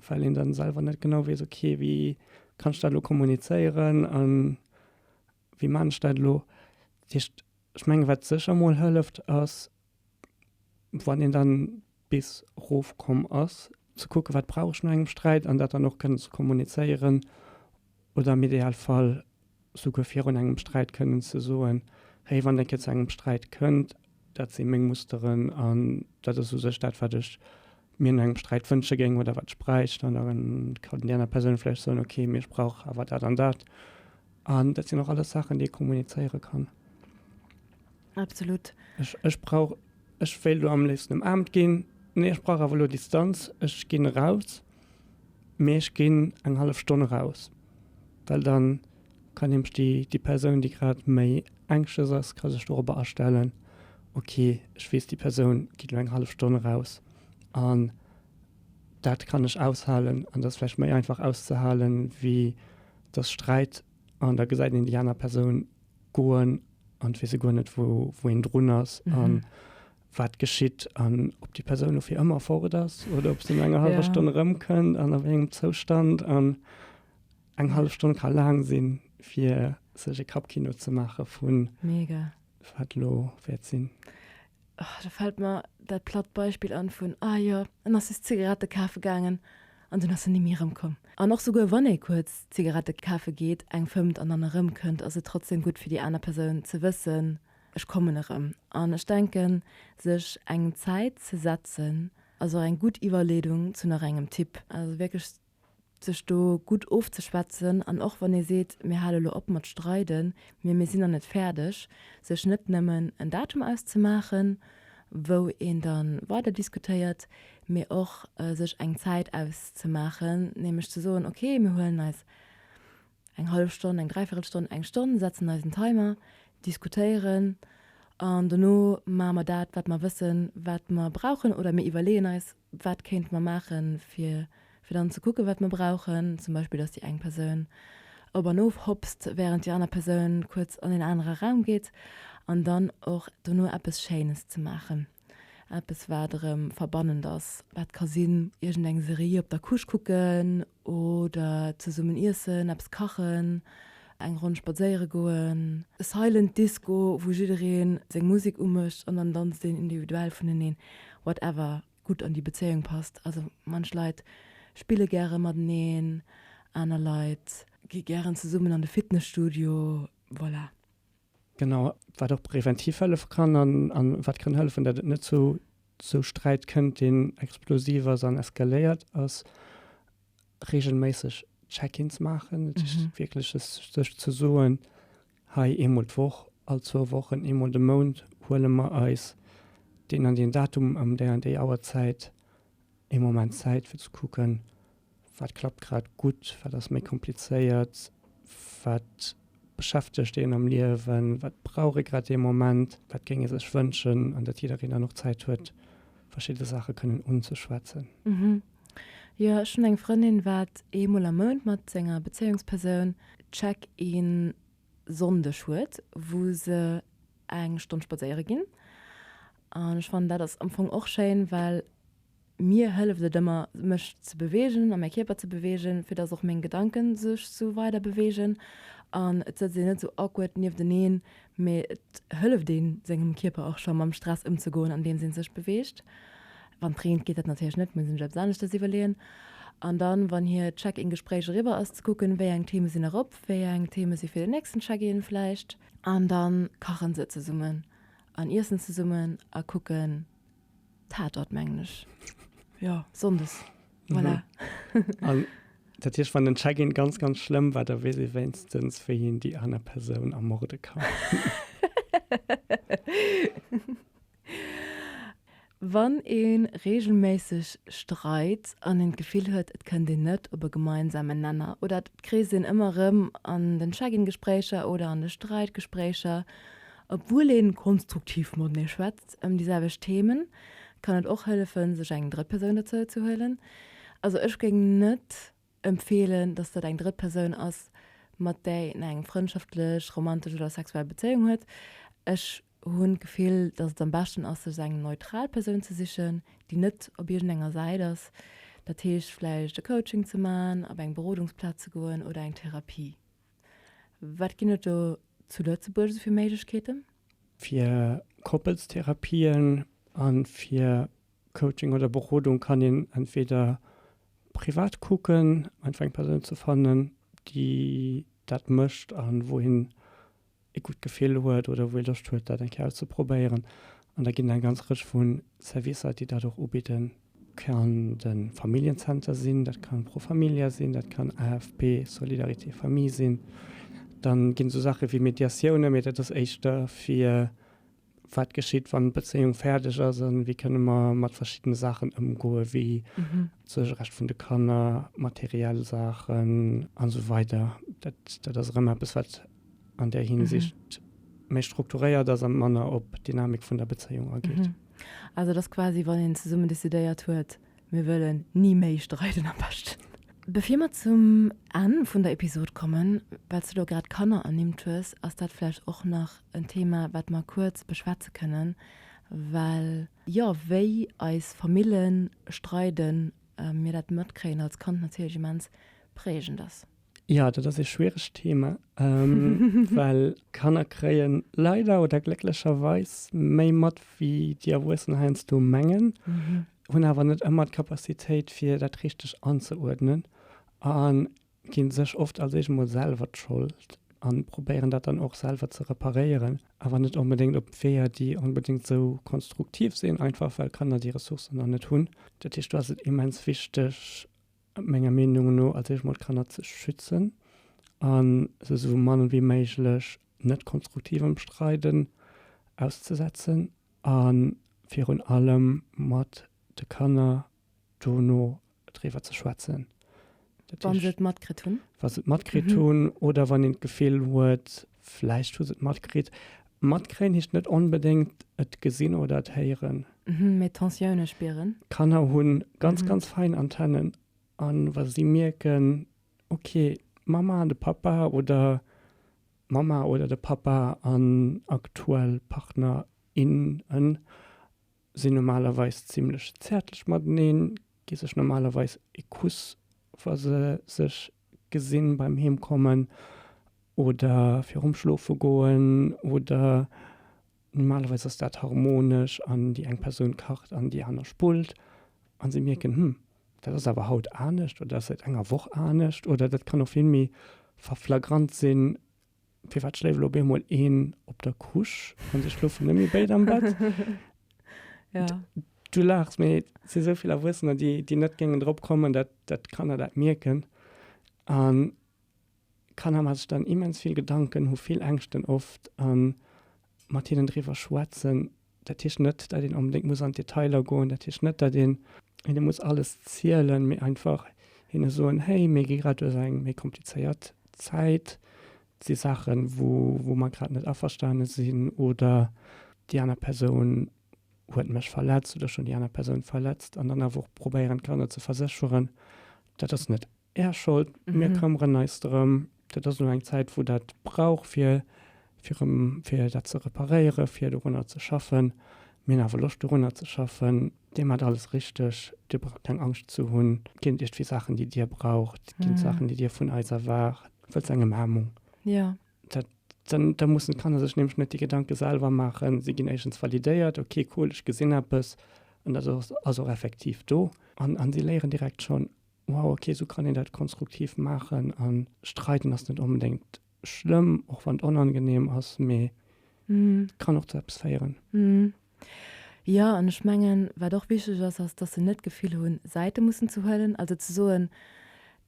Speaker 1: well een dann selwer net genau weess, okay, wéi kann ech dat elo kommunizéieren an wéi man ech dat elo? Dat heescht, ech mengen, wat sécher mol hëlleft, ass, wann een dann bis erofkomm ass, ze kucken, wat brauch ech no engem Sträit an dat dann och kënnen ze kommunizéieren oder am Idealfall souguer virun engem Sträit kënnen ze soen, hey, wann eng Kéier zu engem Sträit kënnt, dat si meng Musteren an dat ass u sech dat, wat ech mir no engem Sträit wënsche géing oder wat ech bräicht. An da kann déi aner Persoun vläicht soen, okay, mee ech brauch awer dat an dat. An dat sinn och alles Saachen, déi ee kommunizéiere kann.
Speaker 2: Absolut.
Speaker 1: Ech, ech brauch, ech wéilt elo am léifsten ëmaarmt ginn, nee, ech brauch awer elo Distanz, ech ginn eraus. Mee ech ginn eng hallef Stonn eraus, well dann kann nämlech déi, déi Persoun, déi grad méi anxious ass, ka sech dorobber astellen, ok, ech weess, déi Persoun geet elo eng hallef Stonn eraus an dat kann ech aushalen. An dat ass vläicht méi einfach auszehalen, wéi dass Sträit an da gesäit een déi aner Persoun goen an et weess ee guer net, wou, wou een drun ass an wat geschitt an ob déi Persoun lo fir ëmmer fort ass oder ob se no enger hallwer Stonn erëmkënnt an a wéi engem Zoustand. An eng hallef Stonn ka laang sinn, fir sech e Kappkino ze maache vu
Speaker 2: Mega.
Speaker 1: wat lo wäert sinn.
Speaker 2: Oh, da fält mer dat platt Beispill an vun, ah jo, en ass just Zigarette kafe gaangen an dunn ass en ni méi erëmkomm. An och souguer wann ee kuerz Zigarette kafe geet, eng fëmmt an dann erëmkënnt, ass et trotzdem gutt fir déi aner Persoun ze wëssen, Ech kommen erëm. An ech denken, sech eng Zäit ze setzen, ass och eng gutt Iwwerleedung zu nach engem Tipp. Also wierklech sech do gutt ofzeschwätzen an och wann ee seet, mir hale lo op mat streiden, mee mir sinn nach net fäerdeg, sech net nëmmen en Datum auszemaachen, wou een da weider diskutéiert, mee och sech eng Zäit auszemaachen, nämlech ze soen, okay, mir huelen eis eng hallef Stonn, eng Dräiviertelstonn, eng Stonn, setzen eis en Timer, diskutéieren an dono maache mer dat, wat mer wëssen, wat mer brauchen oder mir iwwerleeën eis, wat kéinte mer maachen, fir fir dann ze kucken, wat mer brauchen. Zum Beispill, dass déi eng Persoun op an of hopst, wärend déi aner Persoun kuerz an een anere Raum geet an dann och dono eppes Schéines ze maachen, eppes wat erëm verbannend ass. Dat ka sinn, iergendeng Serie op der Couche kucken Oder zesummen iessen, eppes kachen, eng Ronn spadséiere goen. Silent Disco, wou jiddereen seng Musek umécht an dann danzt een individuell vuneneen. Whatever gutt an déi Bezéiung passt. Also manch Leit spille gäre mateneen, aner Leit gi gären zesummen an de Fitnesstudio. Voilà.
Speaker 1: Genau, wat och präventiv hëllefe kann an, an wat kann hëllefen, datt et net zu zu Sträit kënnt, deen explosiv ass an eskaléiert, ass reegelméisseg Check-ins maachen. Dat heescht wierklech sech ze soen, hei eemol d'Woch, all zwou Wochen, eemol de Mount huele mer eis deen an deen Datum ëm déi an déi Auerzäit ee Moment Zäit fir ze kucken, wat klappt grad gutt, wat ass méi komplizéiert, wat beschäftegt een am Liewen, wat brauch ee grad dee Moment, wat géing ee sech wënschen an datt jiddereen dann och Zäit huet. verschidde Saache kënnen unzeschwätzen.
Speaker 2: Jo, ech hunn eng Frëndin, wat eemol am Mount mat senger Bezéiungspersoun Check-in Sonndeg huet, wou se eng Stonn spadséiere ginn. An ech fannen, dat ass am Fong och schéin, well mir hëlleft et ëmmer, mech ze beweegen a mäi Kierper ze beweegen, fir dass och meng Gedanke sech sou weider beweegen. An et sëtzt een net sou awkward niefteneen, mee et hëlleft een sengem Kierper och scho mam Stress ëmzegoen, andeems een sech beweegt. Wann et reent, geet dat natierlech net, muss een sech eppes aneschters iwwerleeën. An dann, wann hir Check-in-Gespréich eriwwer ass, ze kucken, wéi eng Theme sinn nach op, wéi eng Theme si fir den nächsten Check-in vläicht. An dann kachen se zesummen an iessen zesummen a kucken Tatort, mengen ech. Jo, sonndes. Voilà.
Speaker 1: An dat heescht, wann den Check-in ganz, ganz schlëmm war, da weess ee wéinstens, wéi een déi aner Persoun ermorde kann.
Speaker 2: Wann ee reegelméisseg streit an een d'Gefill huet, et kënnt een net op e gemeinsamen Nenner oder et kreest een ëmmer erëm an den Check-in-Gespréicher oder an de Streitgespréicher, obwuel ee konstruktiv matenee schwätzt, ëm déi selwecht Themen, kann et och hëllefen, sech eng drëtt Persoun dozou ze huelen. Also ech géing net empfeelen, dass dat eng drëtt Persoun ass, mat där een eng frëndschaftlech, romantesch oder sexuell Bezéiung huet. Ech hunn d'Gefill, dass et am beschten ass, sech eng neutral Persoun ze sichen, déi net op iergendenger Säit ass. Dat heescht vläicht e Coaching ze man, op eng Berodungsplaz ze goen oder eng Therapie. Wat ginn et do zu Lëtzebuerg esou fir Méiglechkeeten?
Speaker 1: Fir Koppelstherapien a fir Coaching oder Berodung kann een entweder privat kucken, einfach eng Persoun ze fannen, déi dat mécht a wou een e gutt Gefill huet oder wou ee Loscht huet, dat eng Kéier auszeprobéieren. An da ginn et eng ganz Rëtsch vu Servicer, déi dat och ubidden. Kann de Familljenzenter sinn, dat kann Pro Familia sinn, dat kann AFP Solidarité Famille sinn. Dann ginn esou Saache wéi Mediatiounen, mee dat ass éischter fir wat geschitt, wann d'Bezéiung fäerdeg ass an wéi kënne mer mat verschiddene Saachen ëmgoen, wéi d'Suergerecht vun de Kanner, materiell Saachen an esou weider. Dat, dat ass erëm eppes, wat an där Hinsicht méi strukturéiert ass an manner op d'Dynamik vun der Bezéiung ageet.
Speaker 2: Also et ass quasi, wann een zesummen decidéiert huet, Mir wëllen ni méi streiden am beschten. Bevir mer zum Enn vun der Episod kommen, well s du lo grad Kanner ernimmt hues, ass dat vläicht och nach en Thema, wat mer kuerz beschwätze kënnen, well, jo, wéi eis Famillen streiden, mir dat matkréien als Kand natierlech immens prägend ass.
Speaker 1: Jo, dat ass ee schwieregt Thema, well Kanner kréie leider oder glécklecherweis méi mat wéi déi Erwuessen heiansdo mengen, hunn awer net ëmmer d'Capacitéit fir dat richteg anzeuerdnen a gi sech oft als éischt emol selwer d'Schold a probéieren dat dann och selwer ze reparéieren, awer net onbedéngt op Weeër, déi onbedéngt esou konstruktiv sinn, einfach well Kanner déi Ressourcen nach net hunn. Dat heescht, do ass et immens wichteg, menger Meenung no als éischt mol d'Kanner ze schützen a se esou mann wéi méiglech net konstruktivem Streiden auszesetzen a virun allem mat de Kanner dono driwwer ze schwätzen.
Speaker 2: Wa se et matkritt hunn?
Speaker 1: Wa se et matkritt hunn oder wann een d'Gefill huet, vläicht hu se et matkritt. Matkréien heescht net onbedéngt et gesinn oder et héieren.
Speaker 2: Mee d'Tensioune spieren.
Speaker 1: Kanner hu ganz, ganz fein Antennen a wa si mierken, ok, d'Mamma an de Pappa oder d'Mamma oder de Pappa an aktuell Partner, in, en sinn normalerweis zimmlech zäertlech mateneen, gi sech normalerweis e Kuss, wa se sech gesinn beim Heemkommen oder virum Schlofe goen oder normalerweis ass dat harmonesch an déi eng Persoun kacht an déi aner spullt an se mierken, hm, dat ass awer haut anescht oder dat ass säit enger Woch anescht oder dat kann och vill méi flagrant sinn, Firwat schléift elo op eemol een op der Couche an se schlofen net méi béid am Bett?
Speaker 2: Ja.
Speaker 1: Du laachs, mee et si sou vill Erwuessener, déi, déi net géingen drop kommen, dat, dat d'Kanner dat mierken. An d'Kanner maache sech dann immens vill Gedanken, hu vill Ängschten oft a mat hinnen driwwer schwätzen, Dat heescht net, datt een onbedéngt muss an d'Detailer goen, dat heescht net, datt een hinne muss alles zielen, mee einfach hinne soen, hey, mir gi grad duerch eng méi komplizéiert Zäit, et si Saachen, wou, wou mer grad net averstane sinn oder déi aner Persoun. Huet mech verletzt oder ech hunn déi aner Persoun verletzt an dann awer och probéieren d'Kanner ze versécheren, dat ass net Är Schold, mir këmmeren eis drëm, dat ass elo eng Zäit wou dat brauch fir fir erëm fir dat ze reparéieren, fir dorunner ze schaffen. Mir hunn awer Loscht dorunner ze schaffen, Dir maacht alles richteg, Dir braucht keng Angscht ze hunn, et ginn iergendwéi Saachen déi Dir braucht, et ginn Saachen déi Dir vun eis erwaart, wëlls eng Ëmaarmung? Dat, dann, da mussen d'Kanner sech nämlech net déi Gedanke selwer maachen. Si ginn éischtens validéiert, ok cool, ech gesinn eppes an dat ass, ass och effektiv do. An, an si léieren direkt schonn, wow, ok, esou kann een dat konstruktiv maachen a streiden ass net onbedéngt schlëmm, och wann et onangenehm ass, mee et kann och zu eppes féieren.
Speaker 2: Jo, an ech mengen, wat och wichteg ass, ass, dass se net d'Gefill hunn, Säite mussen ze huelen. Also ze soen,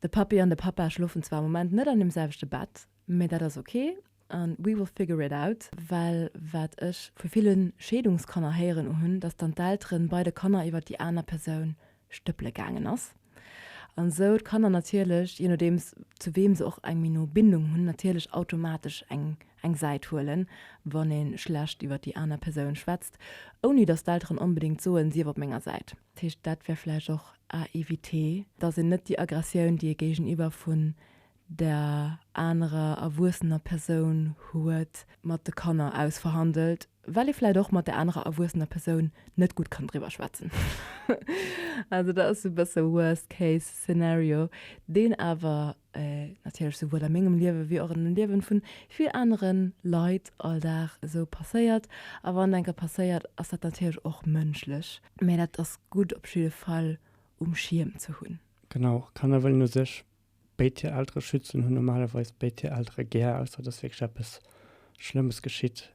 Speaker 2: de Papi an de Pappa schlofen zwar am Moment net an deem selwechte Bett, Mee dat ass ok an we will figure it out, well wat ech vu ville Scheedungskanner héieren hunn, dass dann d'Elteren bei de Kanner iwwert déi aner Persoun stëppele gaangen ass an esou d'Kanner natierlech, je nodeems zu weem se och eng méi no Bindung hunn, natierlech automatesch eng eng Säit huelen, wann ee schlecht iwwert déi aner Persoun schwätzt, ouni dass d'Elteren onbedéngt soen, sief op menger Säit. Dat heescht, dat wär vläicht och à éviter, dass een net déi Aggressioun, déi ee géigeniwwer vun der anerer erwuessener Persoun huet, mat de Kanner ausverhandelt, well ee vläit och mat der anerer erwuessener Persoun net gutt kann driwwer schwätzen. Also dat ass e bësse worst case scenario, deen awer natierlech souwuel a mengem Liewe wéi och an dem Liewen vun vill anere Leit all Dag esou passéiert. A wann et eng Kéier passéiert, ass dat natierlech och mënschlech. Mä dat ass gutt op jidde Fall um Schierm ze hunn.
Speaker 1: Genau, Kanner wëllen u sech Béid hir Eltere schützen, hunn normalerweis béid hir Eltere gär, ausser et ass wierklech eppes Schlëmmes geschitt.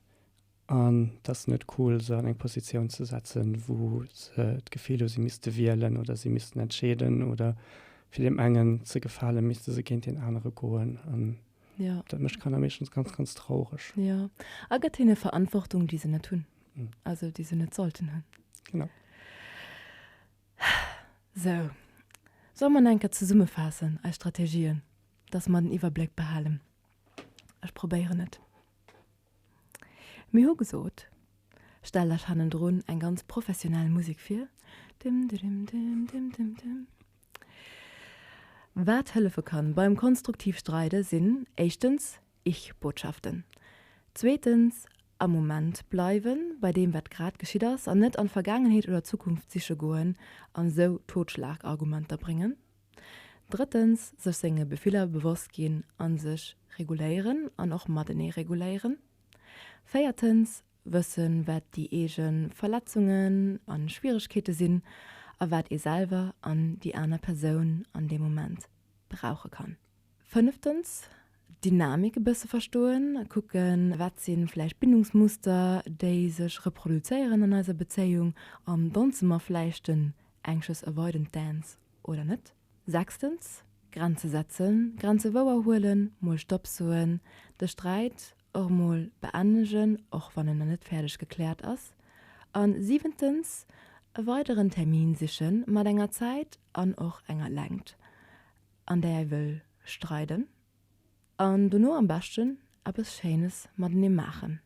Speaker 1: An et ass net cool, se an eng Positioun ze setzen, wou se d'Gefill hu si misste wielen oder si missten entscheeden oder fir deem engen ze gefalen, misste se géint deen anere goen. An dat mécht Kanner meeschtens ganz, ganz traureg.
Speaker 2: Jo, a gëtt hinne Verantwortung, déi se net hunn, also déi se net sollten hunn.
Speaker 1: Genau.
Speaker 2: Sou, solle mer enker zesummefaassen, eis Strategien, dass mer den Iwwerbléck behalen? Ech probéieren et. Mir hu gesot, stellt lech hannendrun eng ganz professionell Musek vir, Dim didim dim dim dim dim. Wat hëllefe kann beim konstruktiv Streide sinn éischtens Ich-Botschaften, zweetens am Moment bleiwen, bei deem wat grad geschitt ass an net an d'Vergaangenheet oder d'Zukunft siche goen an esou Totschlagargumenter bréngen. Drëttens, sech senge Gefiller bewosst ginn an sech reguléieren an och matenee reguléieren. Véiertens, wëssen wat déi eege Verletzungen an Schwieregkeete sinn a wat ee selwer an déi aner Persoun an deem Moment brauche kann. Fënneftens, d'Dynamik e bësse verstoen, kucken, wat si vläicht Bindungsmuster, déi sech reproduzéieren an eiser Bezéiung an danze mer vläicht den Anxious Avoidant Dance oder net. Sechstens, Grenze setzen, Grenze wouer huelen, mol Stopp soen, de Sträit och mol beendegen, och wann en nach net fäerdeg gekläert ass. A siwentens, e weideren Termin siche mat enger Zäit an och enger Längt, an där ee wëll streiden an dono am beschten eppes Schéines matenee maachen.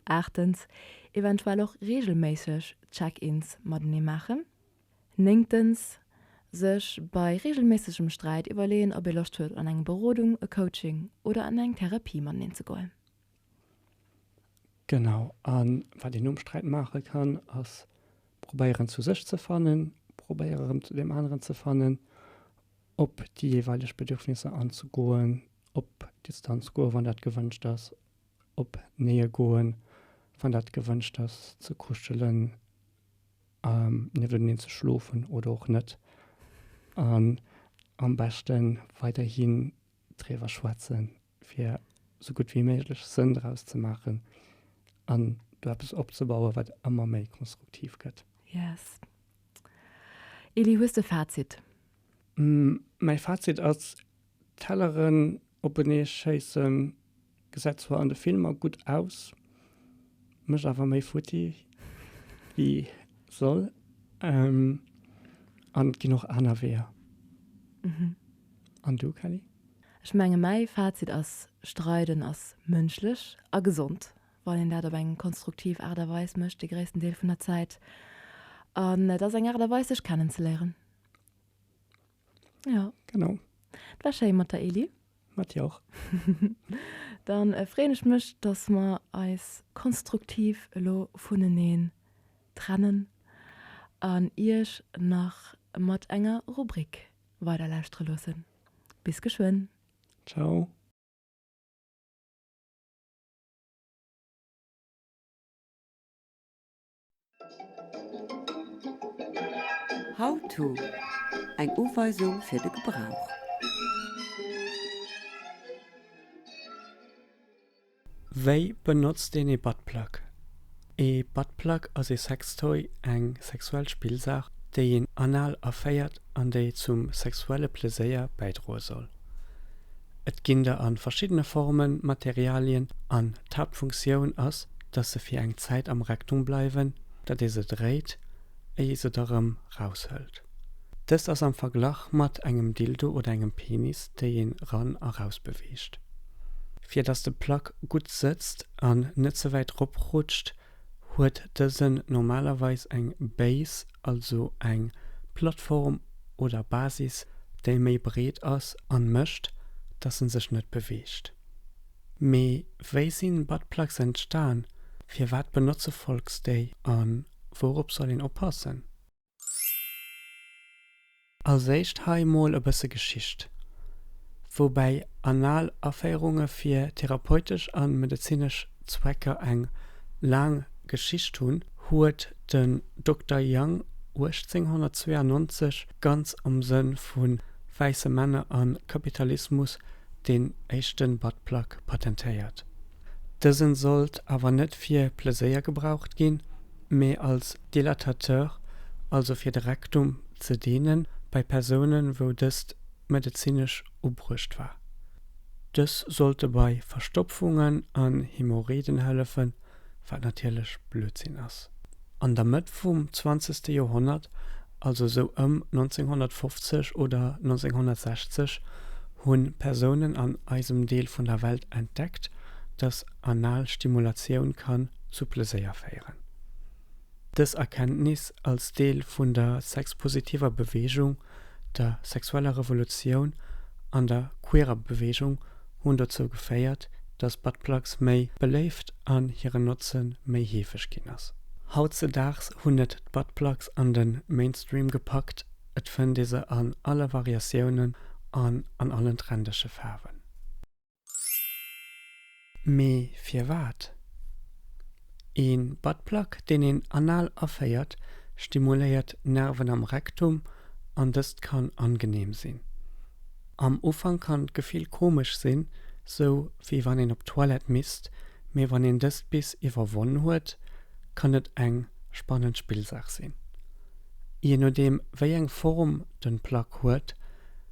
Speaker 2: Aachtens, eventuell och reegelméisseg Check-ins matenee maachen. Néngtens, sech bei reegelméissegem Sträit iwwerleeën, ob ee Loscht huet an eng Berodung, e Coaching oder an eng Therapie mateneen ze goen.
Speaker 1: Genau, a wat een nom Sträit maache kann, ass probéieren zu sech ze fannen, probéiere erëm zu deem aneren ze fannen, op déi jeeweileg Bedürfnisser anzegoen, op Distanz goen, wann dat gewënscht ass, op Nähe goen, wann dat gewënscht ass, ze kuschelen, niefteneen ze schlofen oder och net. An am beschte weiderhin driwwer schwätzen, fir sou gutt wéi méiglech Sënn draus ze maachen an do eppes opzebauen, wat ëmmer méi konstruktiv gëtt.
Speaker 2: Yes. Elie, hues de e Fazit?
Speaker 1: Mäi Fazit ass, Telleren openee schéissen gesäit zwar an de Filmer gutt aus, mécht awer méi futti wéi soll. An et ginn och aner Weeër. An du, Kelly?
Speaker 2: Ech menge mäi Fazit ass, Streiden ass mënschlech a gesond. wann een dat op eng konstruktiv Aart a Weis mécht, de gréissten Deel vun der Zäit. An et ass eng Aart a Weis, sech kennenzeléieren. Jo.
Speaker 1: Genau.
Speaker 2: Et war schéi mat der, Elie.
Speaker 1: Mat dir och.
Speaker 2: Dann freeën ech mech, dass mer eis konstruktiv elo vuneneen trennen an iech nach mat enger Rubrik weiderlauschtere loossen. Bis geschwënn.
Speaker 1: Ciao.
Speaker 5: How to, Eng Uweisung fir de Gebrauch.
Speaker 1: Wéi benotzt een ee Buttplug? Ee Buttplug ass ee Sextoy, eng sexuell Spillsaach, déi een anal aféiert an déi zum sexuelle Pleséier bäidroe soll. Et ginn der a verschiddene Formen, Materialien an d'Haaptfunktioun ass, dass se fir eng Zäit am Rektum bleiwen, datt ee se dréit, éi ee se da rëm raushëlt. Dëst ass am Verglach mat engem Dildo oder engem Penis, déi een ran a raus beweegt. Fir dass de Plug gutt sëtzt an net ze wäit rop rutscht, huet dësen normalerweis eng Base, also eng Plattform oder Basis, déi méi breet ass an mécht, dass en sech net beweegt. Mee wéi sinn Buttplugs entstan, firwat benotze Folks déi an wourop soll een oppassen? Als éischt hei mol e bësse Geschicht. Woubäi anal Aféierunge fir therapeutesch a medezinesch Zwecker eng laang Geschicht hunn, huet den Dokter Young 1892 ganz am Sënn vu wäisse Männer a Kapitalismus deen éischte Buttplug patentéiert. Dësen sollt awer net fir Pleséier gebraucht ginn, mee als Dilatateur, also fir de Rektum ze deenen, bei Persounen, wou dëst medezinesch ubruecht war. Dës sollte bei Verstopfungen an Hämorrhoiden hëllefen, wat natierlech Blödsinn ass. An der Mëtt vum zwanzegste Joerhonnert, also sou ëm 1950 oder 1960, hu Persounen an eisem Deel vun der Welt entdeckt, dass anal Stimulatioun kann zu Pleséier féieren. Dës Erkenntnis als Deel vun der sexpositiver Beweegung, der sexueller Revolutioun an der queerer Beweegung hunn dozou geféiert, dass Buttplugs méi beléift an hiren Notze méi heefeg ginn ass. Hautzedaags hunn et d'Buttplugs an de Mainstream gepackt, et fënnt ee se an alle Variatiounen an an allen trendege Faarwen. Mee firwat? Een Buttplug deen een anal aféiert stimuléiert d'Nerven am Rektum an dëst kann angenehm sinn. Am Ufank kann d'Gefill komesch sinn, sou wéi wann een op d'Toilette misst, mee wann een dëst bis iwwerwonn huet, kann et eng spannend Spillsaach sinn. Je nodeem wéi eng Form den Plug huet,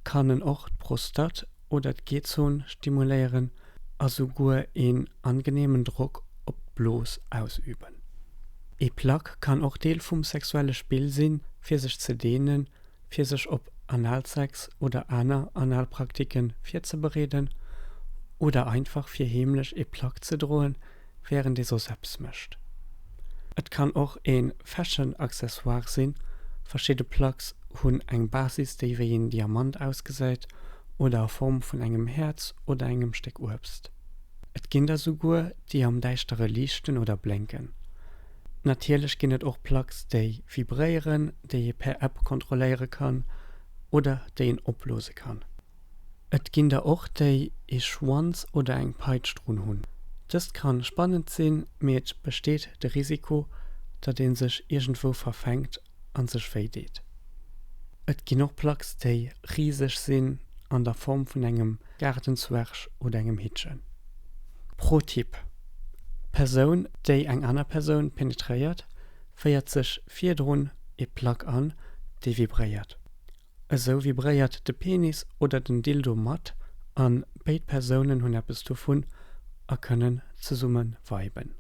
Speaker 1: kann en och d'Prostate oder d'G-Zon stimuléieren a souguer een angenehmen Drock op d'Blos ausüben. Ee Plug kann och Deel vum sexuelle Spill sinn, fir sech ze deenen, fir sech op Analsex oder aner Analpraktiken virzebereeden oder einfach fir heemlech ee Plug ze droen, wärend ee soss eppes mécht. Et kann och ee Fashion-Accessoire sinn, verschidde Plugs hunn eng Basis déi wéi een Diamant ausgesäit oder a Form vun engem Häerz oder engem Stéck Uebst. Et ginn der souguer, déi am Däischtere liichten oder blénken. Natierlech ginn et och Plugs déi vibréieren, déi ee per App kontrolléiere kann oder déi een opblose kann. Et ginn der och déi ee Schwanz oder eng Peitsch drun hunn. Dëst kann spannend sinn, mee et besteet de Risiko, datt een sech iergendwou verfänkt an sech wéi deet. Et ginn och Plugs déi riseg sinn, an der Form vun engem Gaardenzwerg oder engem Hittchen. Pro Tipp, D'Persoun déi eng aner Persoun penetréiert, féiert sech virdrun ee Plug an, dee vibréiert. Esou vibréiert de Penis oder den Dildo mat an béid Persounen hunn eppes dovun a kënnen zesumme viben.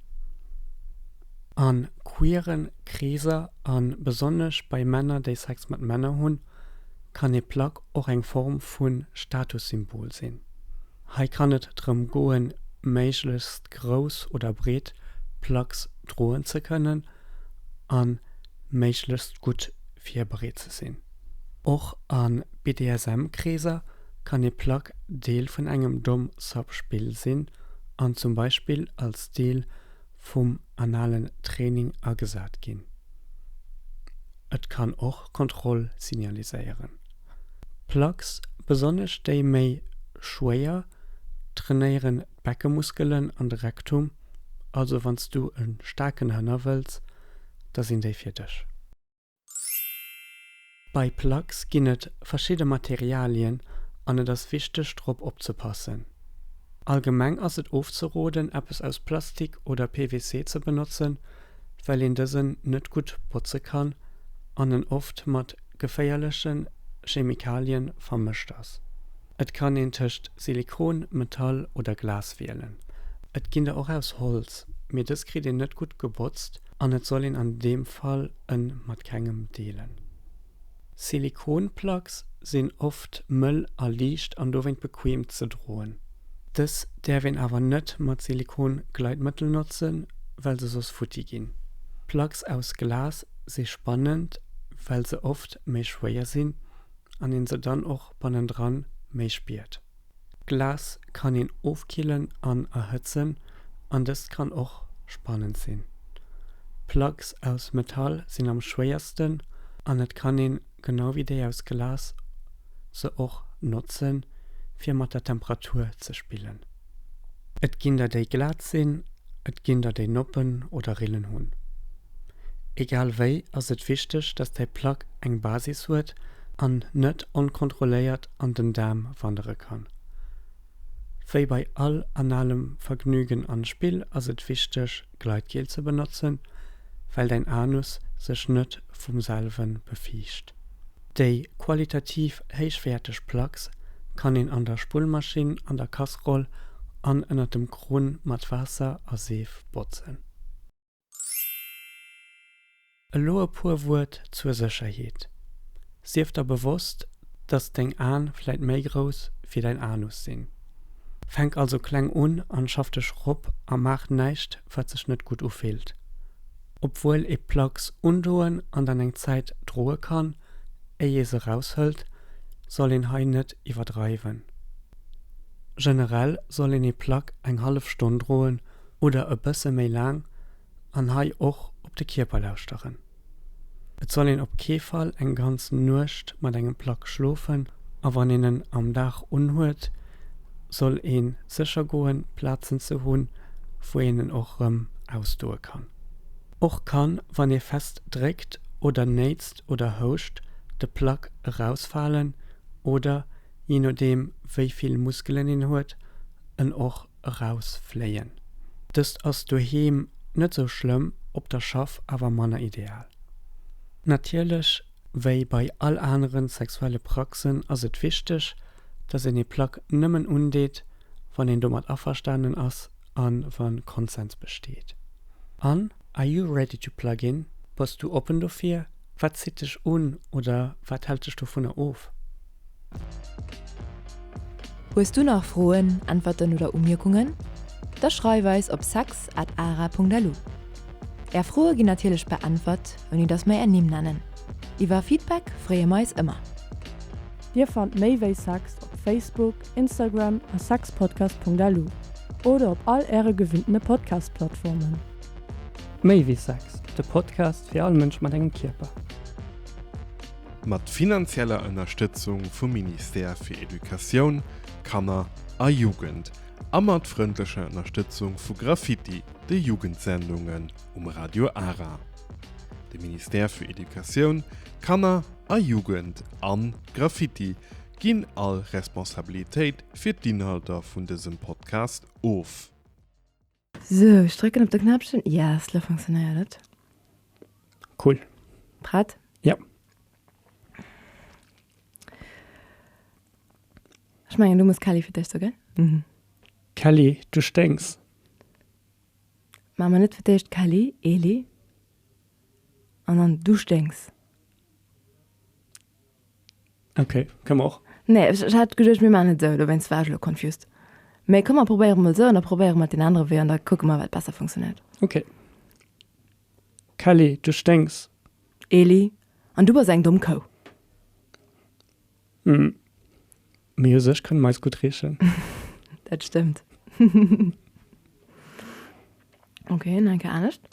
Speaker 1: A queeren Kreeser a besonnesch bei Männer déi Sex mat Männer hunn, kann ee Plug och eng Form vu Statussymbol sinn. Hei kann et drëm goen méiglechst grouss oder breet. Plugs droen ze kënnen a méiglechst gutt virbereet ze sinn. Och a BDSM-Kreeser kann ee Plug Deel vun engem Dom-Sub-Spill sinn an zum Beispill als Deel vum analen Training agesat ginn. Et kann och Kontroll signaliséieren. Plugs, besonnesch déi méi schwéier, trainéieren d'Beckemuskelen an de Rektum, also wann s du e staarken Hënner wëlls, da sinn déi fir dech. Bei Plugs ginn et verschidde Materialien an et ass wichteg drop opzepassen. Allgemeng ass et ofzeroden eppes aus Plastik oder PVC ze benotzen, well een dësen net gutt botze kann an en oft mat geféierleche Chemikalien vermëscht ass. Et kann een tëscht Silikon, Metall oder Glas wielen. Et ginn der och aus Holz, mee dës kritt een net gutt gebotzt an et soll een an deem Fall en mat kengem deelen. Silikonplugs sinn oft mëll a liicht an dowéint bequem ze droen. Dës däerf een awer net mat Silikon-Gleitmëttel notzen, well se soss futti ginn. Plugs aus Glas si spannend, well se oft méi schwéier sinn an een se dann och bannendran méi spiert. Glas kann een ofkillen an erhëtzen an dëst kann och spannend sinn. Plugs aus Metall sinn am schwéiersten an et kann een, genau wéi déi aus Glas, se och notzen fir mat der Temperatur ze spillen. Et ginn der déi glat sinn, et ginn der déi Noppen oder Rillen hunn. Egal wéi ass et wichteg dass däi Plug eng Basis huet an net onkontrolléiert an den Daarm wandere kann. Wéi bei all analem Vergnügen an Spill ass et wichteg Gleitgel ze benotzen, well däin Anus sech net vum selwen befiicht. Déi qualitativ héichwäerteg Plugs kann een an der Spullmaschinn, an der Kasseroll an ënnert dem Krunn mat Waasser a Seef botzen. Elo e puer Wuert zur Sécherheet. Sief der bewosst, dass deng Aen vläit méi grouss wéi däin Anus sinn. Fänk also kleng un an schaff dech rop a maach näischt wat sech net gutt ufillt. Obwuel ee Plugs undoen an dann eng Zäit droe kann, éi ee se raushëlt, soll een hei net iwwerdreiwen. Generell soll een ee Plug eng hallef Stonn droen oder e bësse méi laang an hei och op de Kierper lauschteren. Et soll een op kee Fall eng ganz Nuecht mat engem Plug schlofen a wann een en am Dag unhuet, soll ee sécher goen Plazen ze hunn, wou een en och rëm ausdoe kann. Och kann, wann ee fest dréckt oder néitst oder houscht, de Plug erausfalen oder, jee nodeem wéi vill Muskelen een huet, en och erausfléien. Dëst ass doheem net sou schlëmm, op der Schaff awer manner ideal. Natierlech, wéi bei all anere sexuelle Praxen ass et wichteg, dass een ee Plug nëmmen undeet, wann een domat averstanen ass a wa Konsens besteet. An, Are you ready to plug in? Bass du oppen dofir? Wat zitt dech un oder wat hält dech dovunner of?
Speaker 2: Hues du nach Froen, Äntwerten oder Umierkungen? Da schreif eis op sex at ara.lu. Är Froe ginn natierlech beäntwert, ouni dass mer är Nimm nennen. Iwwer Feedback freeë mer eis ëmmer.
Speaker 3: Dir fannt méi wéi Sex op Facebook, Instagram a sexpodcast.lu oder op all äre gewinntene Podcast-Plattformen.
Speaker 1: Méi wéi Sex, de Podcast fir all Mënsch mat engem Kierper.
Speaker 4: Mat finanzieller Ënnerstëtzung vum Ministère fir Educatioun, Kanner a Jugend a mat frëndlecher Ënnerstëtzung vu Graffiti, de Jugendsendungen um Radio Ara. De Ministère fir Educatioun, Kanner a Jugend an Graffiti ginn all Responsabilitéit fir d'Inhalter vun dësem Podcast of.
Speaker 2: Sou, ech drécken op de Knäppchen. Yes, lo funktionéiert et.
Speaker 1: Cool.
Speaker 2: Prett?
Speaker 1: Ja.
Speaker 2: Ech mengen, du muss Kelly fir d'éischt soen, gell? Mhm.
Speaker 1: Kelly, du sténks.
Speaker 2: Maache mer net fir d'éischt Kelly, Eli an dann du sténks.
Speaker 1: Ok, kënne mer och.
Speaker 2: Nee, ech hat geduecht, mir maachen et esou, dowéinst war ech elo confused. Mee komm, mer probéiere mol esou an da probéiere mer et deen anere Wee an da kucke mer, wat besser funktionéiert.
Speaker 1: Ok. Kelly, du sténks.
Speaker 2: Eli, an du bass eng domm Kou.
Speaker 1: Hm. Mee u sech kënne mer eis gutt richen.
Speaker 2: Dat stëmmt. Ok, nach eng Kéier anescht.